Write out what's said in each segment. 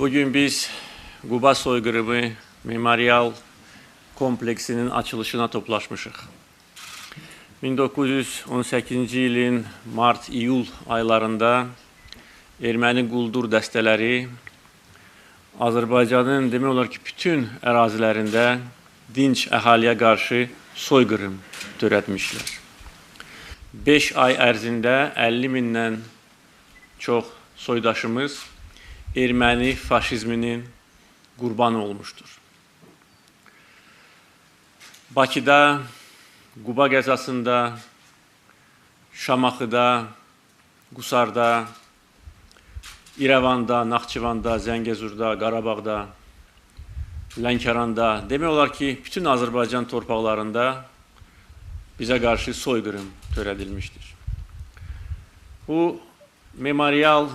Bugün biz Quba soyqırımı memorial kompleksinin açılışına toplaşmışıq. 1918-ci ilin mart-iyul aylarında erməni quldur dəstələri Azərbaycanın demək olar ki, bütün ərazilərində dinc əhaliyə qarşı soyqırım törətmişlər. 5 ay ərzində 50 mindən çox soydaşımız erməni faşizminin qurbanı olmuşdur. Bakıda, Quba qəzasında, Şamaxıda, Qusarda, İrəvanda, Naxçıvanda, Zəngəzurda, Qarabağda, Lənkəranda, demək olar ki, bütün Azərbaycan torpaqlarında bizə qarşı soyqırım törədilmişdir. Bu memorial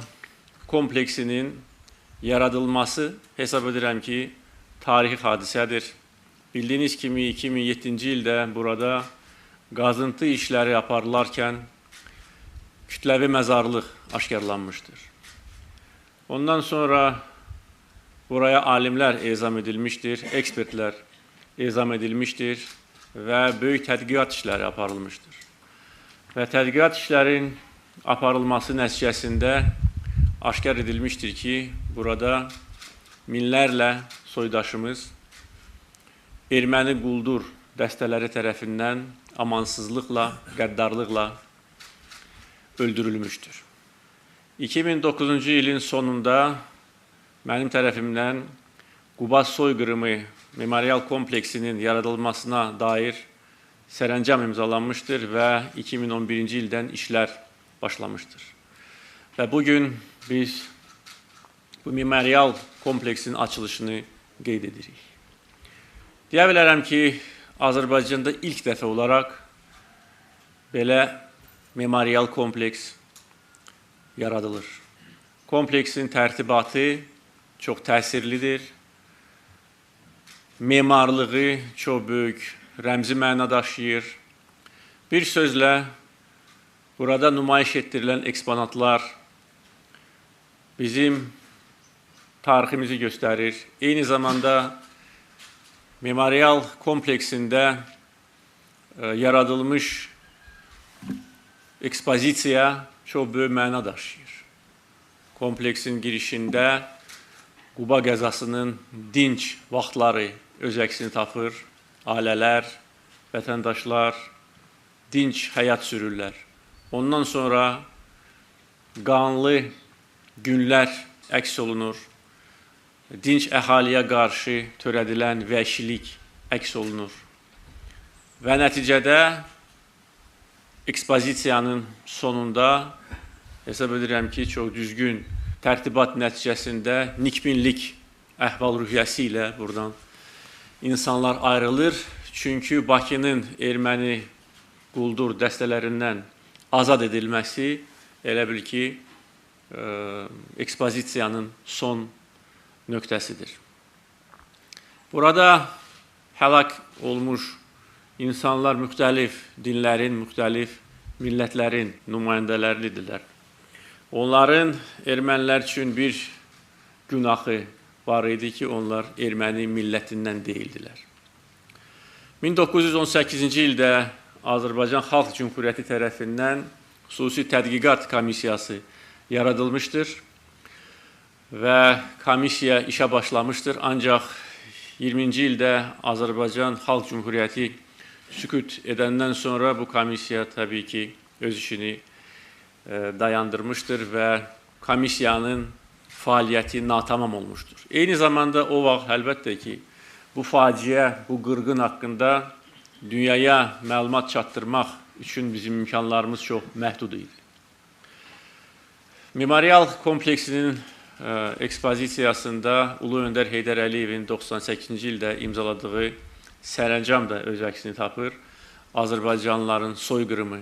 kompleksinin yaradılması hesab edirəm ki, tarixi hadisədir. Bildiyiniz kimi 2007-ci ildə burada qazıntı işləri aparılarkən kütləvi məzarlıq aşkarlanmışdır. Ondan sonra buraya alimlər ezam edilmişdir, ekspertlər ezam edilmişdir və böyük tədqiqat işləri aparılmışdır. Və tədqiqat işlərinin aparılması nəticəsində aşkar edilmişdir ki, burada minlərlə soydaşımız erməni quldur dəstələri tərəfindən amansızlıqla, qəddarlıqla öldürülmüşdür. 2009-cu ilin sonunda mənim tərəfimdən Quba soyqırımı memorial kompleksinin yaradılmasına dair sərəncam imzalanmışdır və 2011-ci ildən işlər başlamışdır. Və bugün biz bu memorial kompleksin açılışını qeyd edirik. Deyə bilərəm ki, Azərbaycanda ilk dəfə olaraq belə memorial kompleks yaradılır. Kompleksin tərtibatı çox təsirlidir. Memarlığı çox böyük rəmzi məna daşıyır. Bir sözlə, burada nümayiş etdirilən eksponatlar bizim tariximizi göstərir. Eyni zamanda memorial kompleksində yaradılmış ekspozisiya çox böyük məna daşıyır. Kompleksin girişində Quba qəzasının dinc vaxtları öz əksini tapır. Ailələr, vətəndaşlar dinc həyat sürürlər. Ondan sonra qanlı günlər əks olunur. Dinc əhaliyə qarşı törədilən vəhşilik əks olunur. Və nəticədə ekspozisiyanın sonunda hesab edirəm ki, çox düzgün tərtibat nəticəsində nikbinlik əhval-ruhiyyəsi ilə buradan insanlar ayrılır. Çünki Bakının erməni quldur dəstələrindən azad edilməsi elə bil ki, ekspozisiyanın son nöqtəsidir. Burada həlak olmuş insanlar müxtəlif dinlərin, müxtəlif millətlərin nümayəndələridirlər. Onların ermənilər üçün bir günahı var idi ki, onlar erməni millətindən deyildilər. 1918-ci ildə Azərbaycan Xalq Cümhuriyyəti tərəfindən xüsusi tədqiqat komissiyası yaradılmışdır və komissiya işə başlamışdır. Ancaq 20-ci ildə Azərbaycan Xalq Cümhuriyyəti sükut edəndən sonra bu komissiya təbii ki, öz işini dayandırmışdır və komissiyanın fəaliyyəti natamam olmuşdur. Eyni zamanda o vaxt əlbəttə ki, bu faciə, bu qırğın haqqında dünyaya məlumat çatdırmaq üçün bizim imkanlarımız çox məhdud idi. Memorial kompleksinin ekspozisiyasında Ulu Öndər Heydər Əliyevin 98-ci ildə imzaladığı sərəncam da öz əksini tapır. Azərbaycanlıların soyqırımı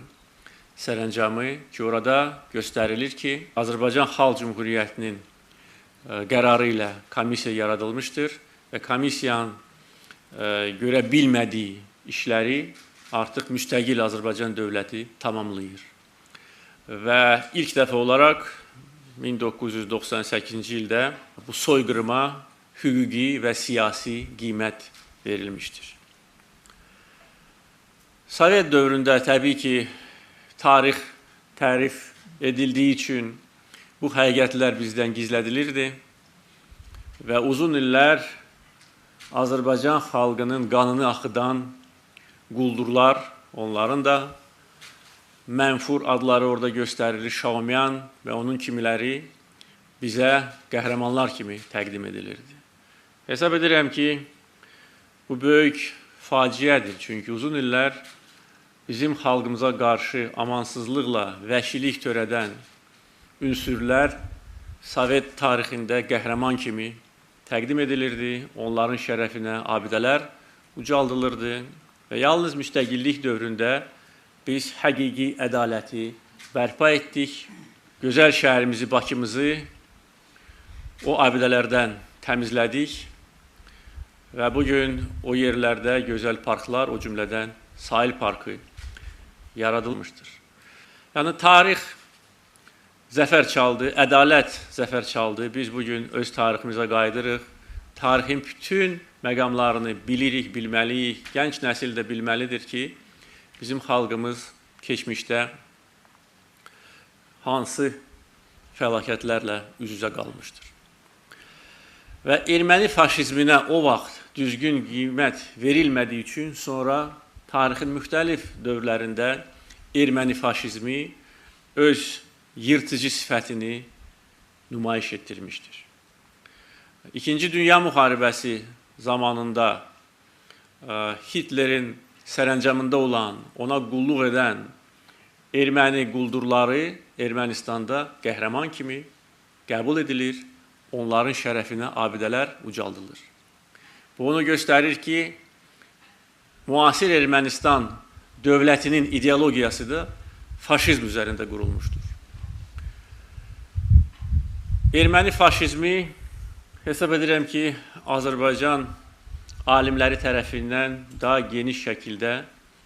sərəncamı ki, orada göstərilir ki, Azərbaycan Xalq Cümhuriyyətinin qərarı ilə komissiya yaradılmışdır və komissiyanın görə bilmədiyi işləri artıq müstəqil Azərbaycan dövləti tamamlayır. Və ilk dəfə olaraq 1998-ci ildə bu soyqırıma hüquqi və siyasi qiymət verilmişdir. Sovet dövründə təbii ki, tarix tərif edildiyi üçün bu həqiqətlər bizdən gizlədilirdi və uzun illər Azərbaycan xalqının qanını axıdan quldurlar, onların da mənfur adları orada göstərilir, Şaumyan və onun kimiləri bizə qəhrəmanlar kimi təqdim edilirdi. Hesab edirəm ki, bu böyük faciədir, çünki uzun illər bizim xalqımıza qarşı amansızlıqla vəhşilik törədən ünsürlər Sovet tarixində qəhrəman kimi təqdim edilirdi, onların şərəfinə abidələr ucaldılırdı və yalnız müstəqillik dövründə biz həqiqi ədaləti bərpa etdik, gözəl şəhərimizi, Bakımızı o abidələrdən təmizlədik və bugün o yerlərdə gözəl parklar, o cümlədən Sahil Parkı yaradılmışdır. Yəni, tarix zəfər çaldı, ədalət zəfər çaldı. Biz bugün öz tariximizə qayıdırıq. Tarixin bütün məqamlarını bilirik, bilməliyik. Gənc nəsil də bilməlidir ki, bizim xalqımız keçmişdə hansı fəlakətlərlə üz-üzə qalmışdır. Və erməni faşizminə o vaxt düzgün qiymət verilmədiyi üçün sonra tarixin müxtəlif dövrlərində erməni faşizmi öz yırtıcı sifətini nümayiş etdirmişdir. İkinci Dünya Müharibəsi zamanında Hitlerin sərəncamında olan, ona qulluq edən erməni quldurları Ermənistanda qəhrəman kimi qəbul edilir, onların şərəfinə abidələr ucaldılır. Bu onu göstərir ki, müasir Ermənistan dövlətinin ideologiyası da faşizm üzərində qurulmuşdur. Erməni faşizmi hesab edirəm ki, Azərbaycan alimləri tərəfindən daha geniş şəkildə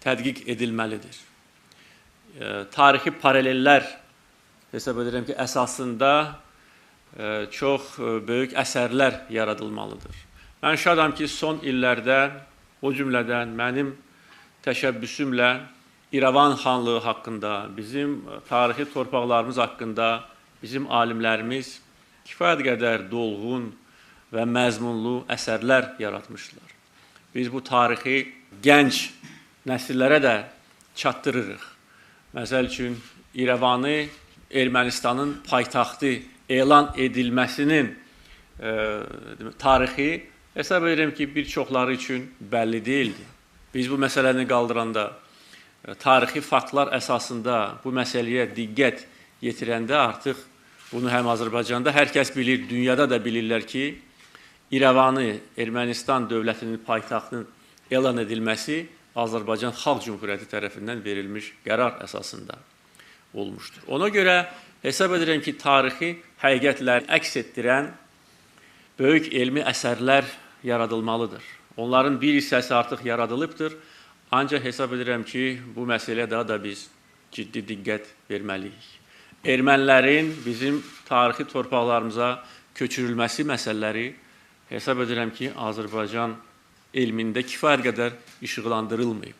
tədqiq edilməlidir. Tarixi paralellər hesab edirəm ki, əsasında çox böyük əsərlər yaradılmalıdır. Mən şadam ki, son illərdə, o cümlədən mənim təşəbbüsümlə İrəvan xanlığı haqqında, bizim tarixi torpaqlarımız haqqında bizim alimlərimiz kifayət qədər dolğun və məzmunlu əsərlər yaratmışlar. Biz bu tarixi gənc nəsillərə də çatdırırıq. Məsəl üçün, İrəvanı Ermənistanın paytaxtı elan edilməsinin tarixi hesab edirəm ki, bir çoxları üçün bəlli deyildi. Biz bu məsələni qaldıranda, tarixi faktlar əsasında bu məsələyə diqqət yetirəndə artıq bunu həm Azərbaycanda hər kəs bilir, dünyada da bilirlər ki, İrəvanı Ermənistan dövlətinin paytaxtının elan edilməsi Azərbaycan Xalq Cümhuriyyəti tərəfindən verilmiş qərar əsasında olmuşdur. Ona görə hesab edirəm ki, tarixi həqiqətləri əks etdirən böyük elmi əsərlər yaradılmalıdır. Onların bir hissəsi artıq yaradılıbdır. Ancaq hesab edirəm ki, bu məsələyə daha da biz ciddi diqqət verməliyik. Ermənilərin bizim tarixi torpaqlarımıza köçürülməsi məsələləri hesab edirəm ki, Azərbaycan elmində kifayət qədər işıqlandırılmayıb.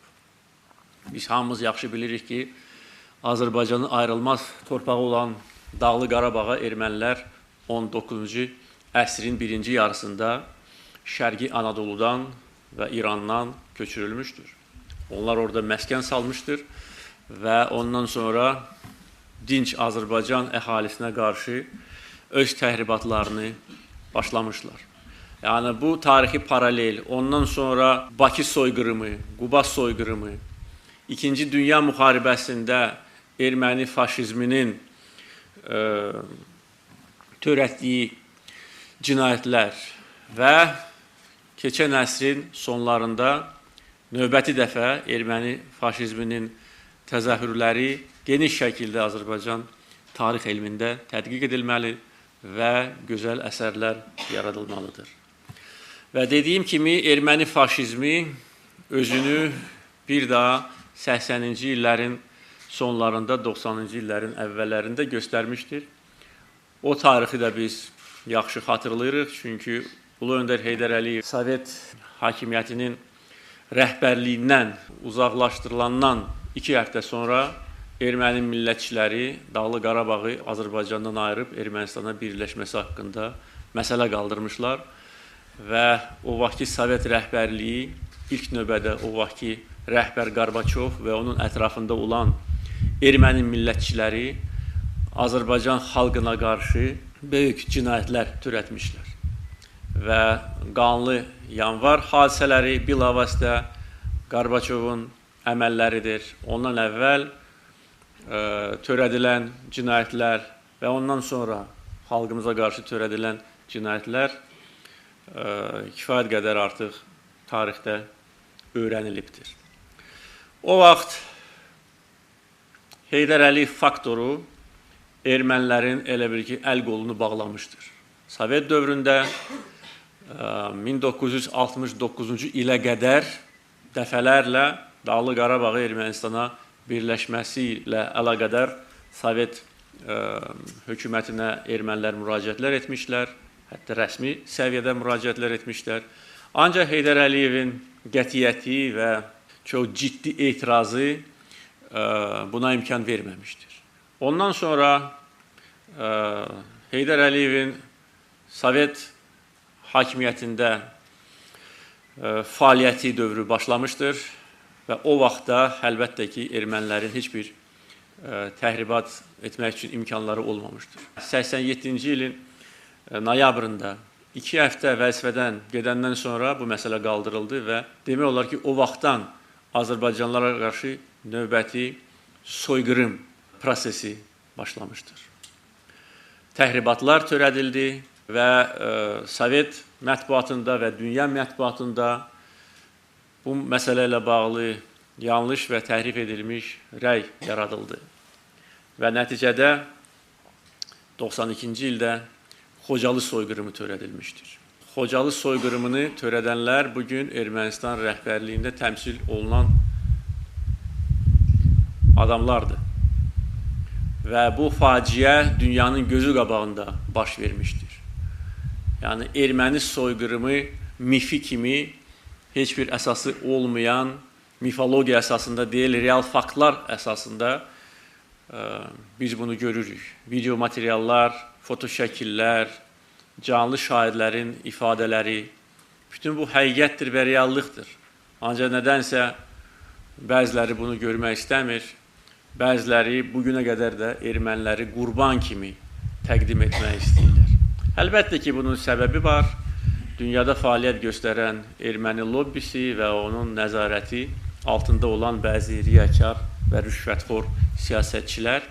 Biz hamımız yaxşı bilirik ki, Azərbaycanın ayrılmaz torpağı olan Dağlı Qarabağa ermənilər 19-cu əsrin birinci yarısında Şərqi Anadoludan və İrandan köçürülmüşdür. Onlar orada məskən salmışdır və ondan sonra dinc Azərbaycan əhalisinə qarşı öz təhribatlarını başlamışlar. Yəni bu tarixi paralel, ondan sonra Bakı soyqırımı, Quba soyqırımı, İkinci Dünya Müharibəsində erməni faşizminin törətdiyi cinayətlər və keçən əsrin sonlarında növbəti dəfə erməni faşizminin təzahürləri geniş şəkildə Azərbaycan tarix elmində tədqiq edilməli və gözəl əsərlər yaradılmalıdır. Və dediyim kimi, erməni faşizmi özünü bir daha 80-ci illərin sonlarında, 90-cı illərin əvvəllərində göstərmişdir. O tarixi də biz yaxşı xatırlayırıq, çünki Ulu Öndər Heydər Əliyev Sovet hakimiyyətinin rəhbərliyindən uzaqlaşdırılandan 2 həftə sonra erməni millətçiləri Dağlıq Qarabağı Azərbaycandan ayırıb Ermənistana birləşməsi haqqında məsələ qaldırmışlar və o vaxtki Sovet rəhbərliyi ilk növbədə o vaxtki rəhbər Qarbaçov və onun ətrafında olan erməni millətçiləri Azərbaycan xalqına qarşı böyük cinayətlər törətmişlər. Və qanlı yanvar hadisələri bilavasitə Qarbaçovun əməlləridir. Ondan əvvəl törədilən cinayətlər və ondan sonra xalqımıza qarşı törədilən cinayətlər kifayət qədər artıq tarixdə öyrənilibdir. O vaxt Heydər Əliyev faktoru ermənilərin elə bil ki, əl qolunu bağlamışdır. Sovet dövründə 1969-cu ilə qədər dəfələrlə Dağlıq Qarabağı Ermənistana birləşməsi ilə əlaqədar Sovet hökumətinə ermənilər müraciətlər etmişlər, hətta rəsmi səviyyədə müraciətlər etmişlər. Ancaq Heydər Əliyevin qətiyyəti və çox ciddi etirazı buna imkan verməmişdir. Ondan sonra Heydər Əliyevin Sovet hakimiyyətində fəaliyyəti dövrü başlamışdır və o vaxtda əlbəttə ki, ermənilərin heç bir təhribat etmək üçün imkanları olmamışdır. 87-ci ilin noyabrında 2 həftə vəzifədən gedəndən sonra bu məsələ qaldırıldı və demək olar ki, o vaxtdan Azərbaycanlılara qarşı növbəti soyqırım prosesi başlamışdır. Təhribatlar törədildi və Sovet mətbuatında və dünya mətbuatında bu məsələ ilə bağlı yanlış və təhrif edilmiş rəy yaradıldı. Və nəticədə 92-ci ildə Xocalı soyqırımı törədilmişdir. Xocalı soyqırımını törədənlər bugün Ermənistan rəhbərliyində təmsil olunan adamlardır. Və bu faciə dünyanın gözü qabağında baş vermişdir. Yəni, erməni soyqırımı mifi kimi heç bir əsası olmayan mifologiya əsasında deyil, real faktlar əsasında biz bunu görürük. Video materiallar, fotoşəkillər, canlı şahidlərin ifadələri, bütün bu həqiqətdir və reallıqdır. Ancaq nədənsə bəziləri bunu görmək istəmir, bəziləri bugünə qədər də erməniləri qurban kimi təqdim etmək istəyirlər. Əlbəttə ki, bunun səbəbi var. Dünyada fəaliyyət göstərən erməni lobbisi və onun nəzarəti altında olan bəzi riyakar və rüşvətxor siyasətçilər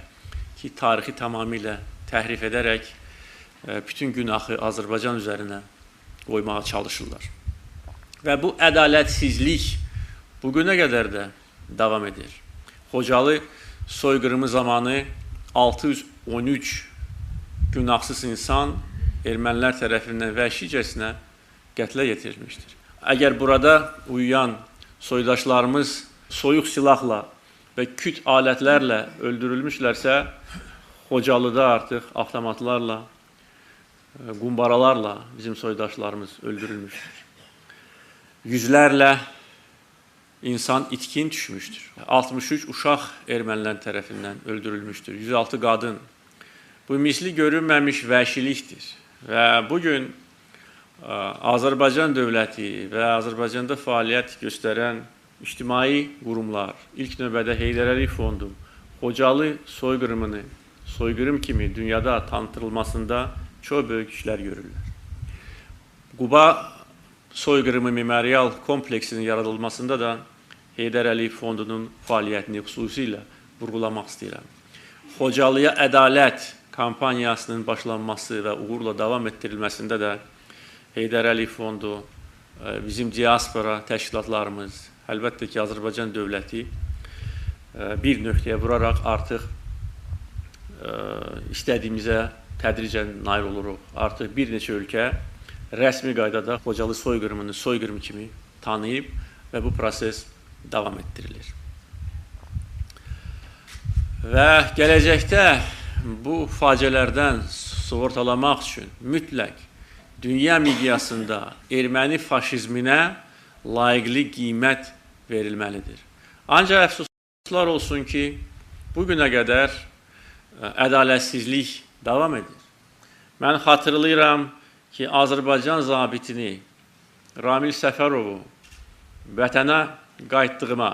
ki, tarixi tamamilə təhrif edərək bütün günahı Azərbaycan üzərinə qoymağa çalışırlar. Və bu ədalətsizlik bugünə qədər də davam edir. Xocalı soyqırımı zamanı 613 günahsız insan ermənilər tərəfindən vəhşicəsinə qətlə yetirilmişdir. Əgər burada uyuyan soydaşlarımız soyuq silahla və küt alətlərlə öldürülmüşlərsə, Xocalıda artıq avtomatlarla, qumbaralarla bizim soydaşlarımız öldürülmüşdür. Yüzlərlə insan itkin düşmüşdür. 63 uşaq ermənilər tərəfindən öldürülmüşdür. 106 qadın. Bu misli görünməmiş vəhşilikdir. Və bugün Azərbaycan dövləti və Azərbaycanda fəaliyyət göstərən ictimai qurumlar, ilk növbədə Heydər Əliyev Fondu, Xocalı soyqırımını soyqırım kimi dünyada tanıtılmasında çox böyük işlər görürlər. Quba soyqırımı memorial kompleksinin yaradılmasında da Heydər Əliyev Fondunun fəaliyyətini xüsusilə vurğulamaq istəyirəm. Xocalıya ədalət kampaniyasının başlanması və uğurla davam etdirilməsində də Heydər Əliyev Fondu, bizim diaspora təşkilatlarımız, əlbəttə ki, Azərbaycan dövləti bir nöqtəyə vuraraq artıq istədiyimizə tədricən nail oluruq. Artıq bir neçə ölkə rəsmi qaydada Xocalı soyqırımını soyqırım kimi tanıyıb və bu proses davam etdirilir. Və gələcəkdə bu faciələrdən, sığortalamaq üçün mütləq dünya miqyasında erməni faşizminə layiqli qiymət verilməlidir. Ancaq əfsuslar olsun ki, bu günə qədər ədalətsizlik davam edir. Mən xatırlayıram ki, Azərbaycan zabitini Ramil Səfərovu vətənə qayıtdığıma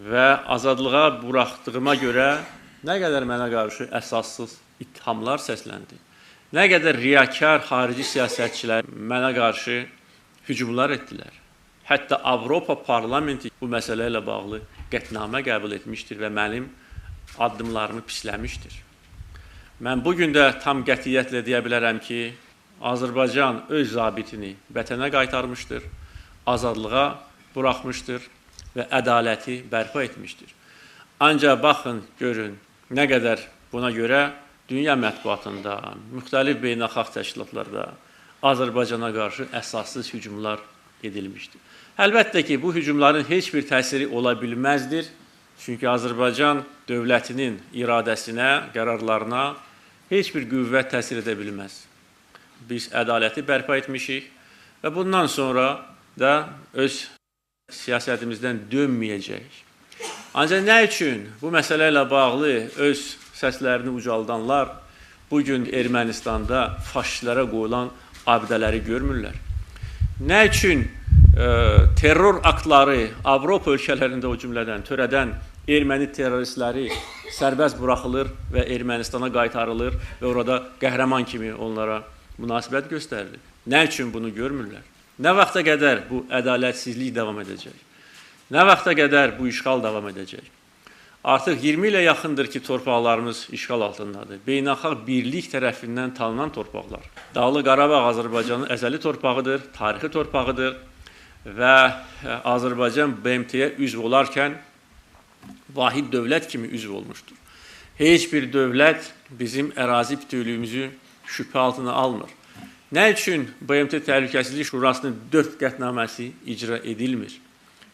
və azadlığa buraxdığıma görə nə qədər mənə qarşı əsassız ittihamlar səsləndi, nə qədər riyakar xarici siyasətçilər mənə qarşı hücumlar etdilər. Hətta Avropa parlamenti bu məsələ ilə bağlı qətnamə qəbul etmişdir və mənim addımlarımı pisləmişdir. Mən bu gün də tam qətiyyətlə deyə bilərəm ki, Azərbaycan öz zabitini vətənə qaytarmışdır, azadlığa buraxmışdır və ədaləti bərpa etmişdir. Ancaq baxın, görün, nə qədər buna görə dünya mətbuatında, müxtəlif beynəlxalq təşkilatlarda Azərbaycana qarşı əsassız hücumlar edilmişdir. Əlbəttə ki, bu hücumların heç bir təsiri ola bilməzdir. Çünki Azərbaycan dövlətinin iradəsinə, qərarlarına heç bir qüvvət təsir edə bilməz. Biz ədaləti bərpa etmişik və bundan sonra da öz siyasətimizdən dönməyəcəyik. Ancaq nə üçün bu məsələ ilə bağlı öz səslərini ucaldanlar bugün Ermənistanda faşistlərə qoyulan abidələri görmürlər? Nə üçün terror aktları Avropa ölkələrində o cümlədən törədən erməni terroristləri sərbəst buraxılır və Ermənistana qaytarılır və orada qəhrəman kimi onlara münasibət göstərilir? Nə üçün bunu görmürlər? Nə vaxta qədər bu ədalətsizlik davam edəcək? Nə vaxta qədər bu işğal davam edəcək? Artıq 20 ilə yaxındır ki, torpaqlarımız işğal altındadır. Beynəlxalq birlik tərəfindən tanınan torpaqlar. Dağlıq Qarabağ Azərbaycanın əzəli torpağıdır, tarixi torpağıdır və Azərbaycan BMT-yə üzv olarkən vahid dövlət kimi üzv olmuşdur. Heç bir dövlət bizim ərazi bütövlüyümüzü şübhə altına almır. Nə üçün BMT Təhlükəsizlik Şurasının 4 qətnaməsi icra edilmir?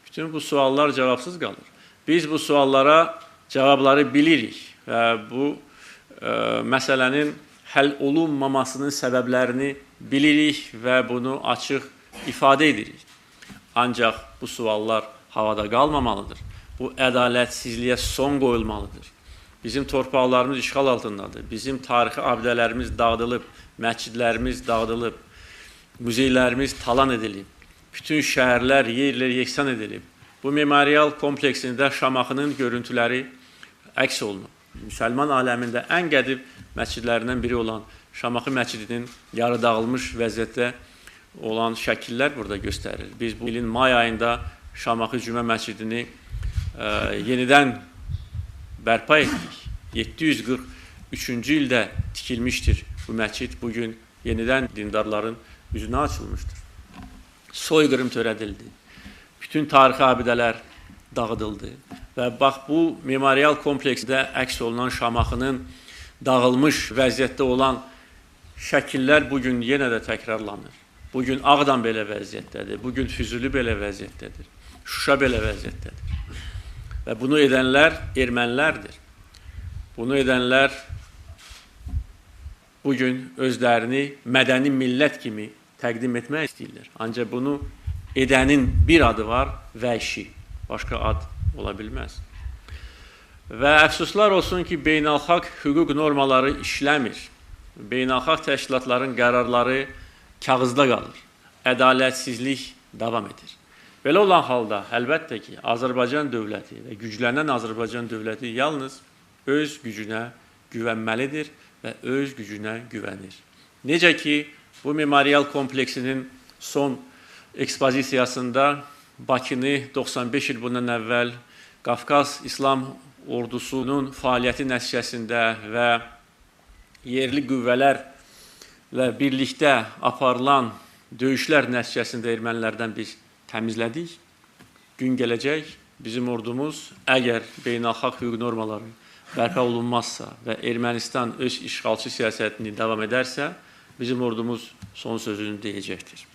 Bütün bu suallar cavabsız qalır. Biz bu suallara cavabları bilirik və bu məsələnin həll olunmamasının səbəblərini bilirik və bunu açıq ifadə edirik. Ancaq bu suallar havada qalmamalıdır. Bu ədalətsizliyə son qoyulmalıdır. Bizim torpaqlarımız işğal altındadır. Bizim tarixi abidələrimiz dağıdılıb, məscidlərimiz dağıdılıb, muzeylərimiz talan edilib, bütün şəhərlər yerlə yeksan edilib. Bu memorial kompleksində Şamaxının görüntüləri əks olunub. Müsəlman aləmində ən qədim məscidlərindən biri olan Şamaxı məscidinin yarı dağılmış vəziyyətdə olan şəkillər burada göstərilir. Biz bu ilin may ayında Şamaxı Cümə məscidini yenidən bərpa etdik. 743-cü ildə tikilmişdir bu məscid. Bugün yenidən dindarların üzünə açılmışdır. Soyqırım törədildi. Bütün tarixi abidələr dağıdıldı. Və bax, bu memorial kompleksdə əks olunan Şamaxının dağılmış vəziyyətdə olan şəkillər bugün yenə də təkrarlanır. Bugün Ağdam belə vəziyyətdədir, bugün Füzuli belə vəziyyətdədir, Şuşa belə vəziyyətdədir. Və bunu edənlər ermənilərdir. Bunu edənlər bugün özlərini mədəni millət kimi təqdim etmək istəyirlər. Ancaq bunu edənin bir adı var, vəhşi. Başqa ad ola bilməz. Və əfsuslar olsun ki, beynəlxalq hüquq normaları işləmir. Beynəlxalq təşkilatların qərarları kağızda qalır. Ədalətsizlik davam edir. Belə olan halda, əlbəttə ki, Azərbaycan dövləti və güclənən Azərbaycan dövləti yalnız öz gücünə güvənməlidir və öz gücünə güvənir. Necə ki, bu memorial kompleksinin son ekspozisiyasında Bakını 95 il bundan əvvəl Qafqaz İslam Ordusunun fəaliyyəti nəticəsində və yerli qüvvələrlə birlikdə aparılan döyüşlər nəticəsində ermənilərdən biz təmizlədik. Gün gələcək, bizim ordumuz əgər beynəlxalq hüquq normaları bərpa olunmazsa və Ermənistan öz işğalçı siyasətini davam edərsə, bizim ordumuz son sözünü deyəcəkdir.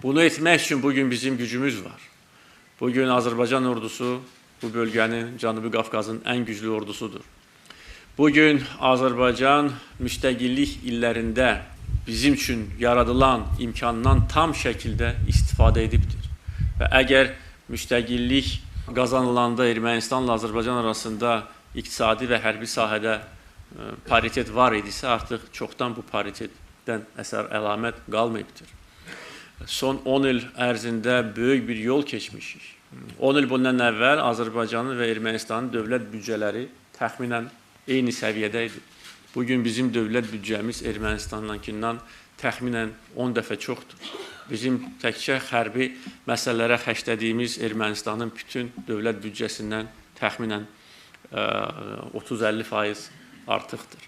Bunu etmək üçün bugün bizim gücümüz var. Bugün Azərbaycan ordusu bu bölgənin, Cənubi Qafqazın ən güclü ordusudur. Bugün Azərbaycan müstəqillik illərində bizim üçün yaradılan imkandan tam şəkildə istifadə edibdir. Və əgər müstəqillik qazanılanda Ermənistanla Azərbaycan arasında iqtisadi və hərbi sahədə paritet var idisə, artıq çoxdan bu paritetdən əsər əlamət qalmayıbdır. Son 10 il ərzində böyük bir yol keçmişik. 10 il bundan əvvəl Azərbaycanın və Ermənistanın dövlət büdcələri təxminən eyni səviyyədə idi. Bugün bizim dövlət büdcəmiz Ermənistandankindən təxminən 10 dəfə çoxdur. Bizim təkcə hərbi məsələlərə xərclədiyimiz Ermənistanın bütün dövlət büdcəsindən təxminən 30-50% artıqdır.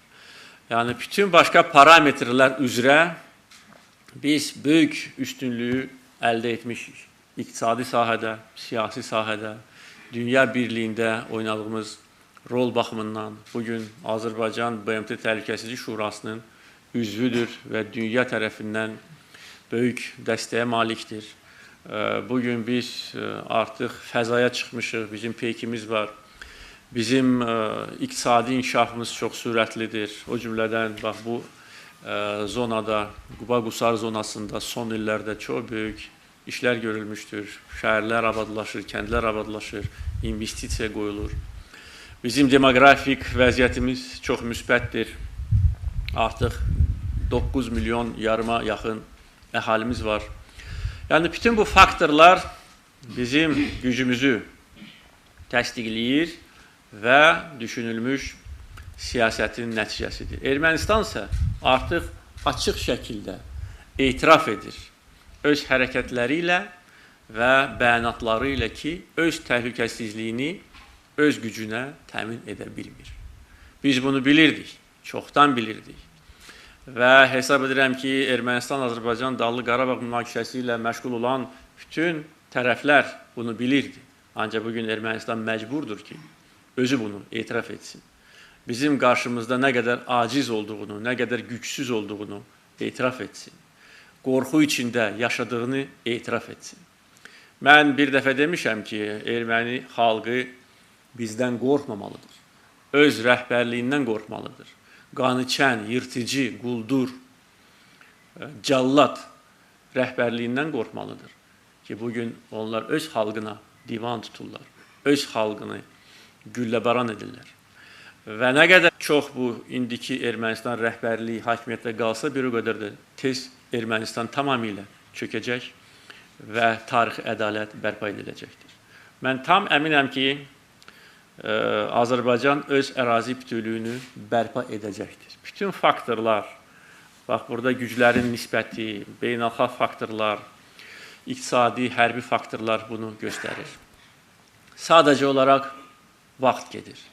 Yəni, bütün başqa parametrlər üzrə biz böyük üstünlüyü əldə etmişik. İqtisadi sahədə, siyasi sahədə, dünya birliyində oynadığımız rol baxımından bugün Azərbaycan BMT Təhlükəsizlik Şurasının üzvüdür və dünya tərəfindən böyük dəstəyə malikdir. Bugün biz artıq fəzaya çıxmışıq, bizim peykimiz var. Bizim iqtisadi inkişafımız çox sürətlidir. O cümlədən bax bu zonada, Quba-Qusar zonasında son illərdə çox böyük işlər görülmüşdür. Şəhərlər abadlaşır, kəndlər abadlaşır, investisiya qoyulur. Bizim demoqrafik vəziyyətimiz çox müsbətdir. Artıq 9 milyon yarıma yaxın əhalimiz var. Yəni, bütün bu faktorlar bizim gücümüzü təsdiqləyir və düşünülmüş siyasətin nəticəsidir. Ermənistan isə artıq açıq şəkildə etiraf edir öz hərəkətləri ilə və bəyanatları ilə ki, öz təhlükəsizliyini öz gücünə təmin edə bilmir. Biz bunu bilirdik, çoxdan bilirdik. Və hesab edirəm ki, Ermənistan-Azərbaycan Dağlıq Qarabağ münaqişəsi ilə məşğul olan bütün tərəflər bunu bilirdi. Ancaq bugün Ermənistan məcburdur ki, özü bunu etiraf etsin. Bizim qarşımızda nə qədər aciz olduğunu, nə qədər gücsüz olduğunu etiraf etsin. Qorxu içində yaşadığını etiraf etsin. Mən bir dəfə demişəm ki, erməni xalqı bizdən qorxmamalıdır. Öz rəhbərliyindən qorxmalıdır. Qanıçən, yırtıcı, quldur, cəllad rəhbərliyindən qorxmalıdır. Ki, bugün onlar öz xalqına divan tuturlar, öz xalqını gülləbaran edirlər. Və nə qədər çox bu indiki Ermənistan rəhbərliyi hakimiyyətdə qalsa, bir o qədər də tez Ermənistan tamamilə çökəcək və tarixi ədalət bərpa ediləcəkdir. Mən tam əminəm ki, Azərbaycan öz ərazi bütövlüyünü bərpa edəcəkdir. Bütün faktorlar, bax burada güclərin nisbəti, beynəlxalq faktorlar, iqtisadi, hərbi faktorlar bunu göstərir. Sadəcə olaraq vaxt gedir.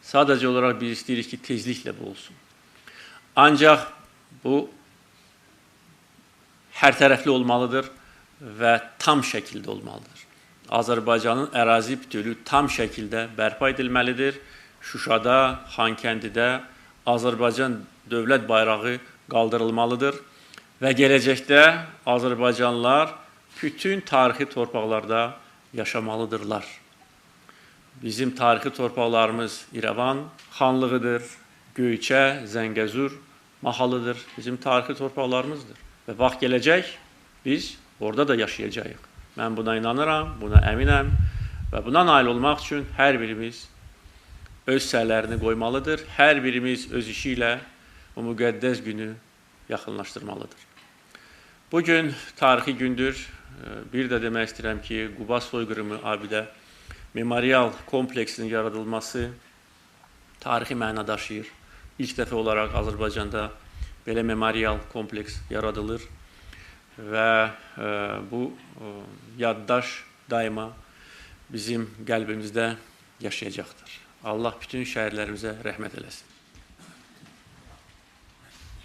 Sadəcə olaraq biz istəyirik ki, tezliklə bu olsun. Ancaq bu hər tərəfli olmalıdır və tam şəkildə olmalıdır. Azərbaycanın ərazi bütövlüyü tam şəkildə bərpa edilməlidir. Şuşada, Xankəndidə Azərbaycan dövlət bayrağı qaldırılmalıdır və gələcəkdə Azərbaycanlılar bütün tarixi torpaqlarda yaşamalıdırlar. Bizim tarixi torpaqlarımız İrəvan xanlığıdır, Göyçə, Zəngəzur mahalıdır, bizim tarixi torpaqlarımızdır. Və vaxt gələcək, biz orada da yaşayacağıq. Mən buna inanıram, buna əminəm və buna nail olmaq üçün hər birimiz öz səylərini qoymalıdır. Hər birimiz öz işi ilə o müqəddəs günü yaxınlaşdırmalıdır. Bugün tarixi gündür. Bir də demək istəyirəm ki, Quba soyqırımı abidə memorial kompleksinin yaradılması tarixi məna daşıyır. İlk dəfə olaraq Azərbaycanda belə memorial kompleks yaradılır və bu yaddaş daima bizim qəlbimizdə yaşayacaqdır. Allah bütün şəhidlərimizə rəhmət eləsin.